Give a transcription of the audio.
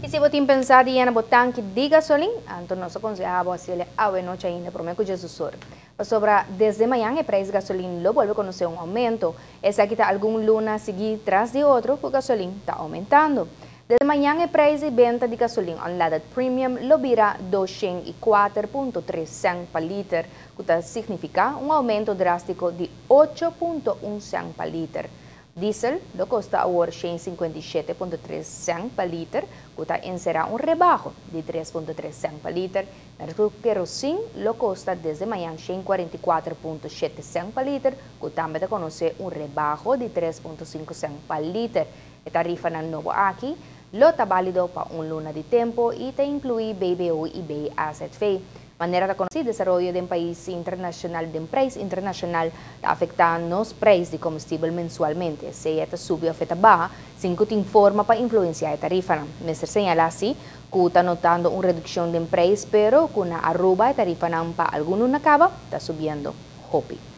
Y si bo tin pensa di yena bo tanki di gasolin, anto nos ta conseha bo haciele awe nochi ainda prome cu 12 or. Pasobra desde mañan e prijs gasolin lo bolbe conoce un aumento. Esaki ta algun luna sigui tras di otro cu gasolin ta aumentando. Desde mañan e prijs di benta di gasolin unleaded premium lo bira 204.3 cent pa liter, cu ta significa un aumento drastico di 8.1 cent pa liter. Diesel lo costa awor 157.3 cent pa liter, cu ta encera un rebaho di 3.3 cent pa liter. Kerosene lo costa desde mañan 144.7 cent pa liter, cu tambe ta conoce un rebaho di 3.5 cent pa liter. E tarifanan nobo aki lo ta valido pa un luna di tempo y ta inclui BBO y BAZV. Manera ta conoci, desaroyo di pais internacional, di prijs internacional, ta afectando e prijs di combustibel mensualmente. Sea ta subi of ta baha, sin cu tin forma pa influencia e tarifa. Mester señala si cu ta notando un reduccion di prijs, pero cu na Aruba e tarifanan pa algun luna caba ta subiendo hopi.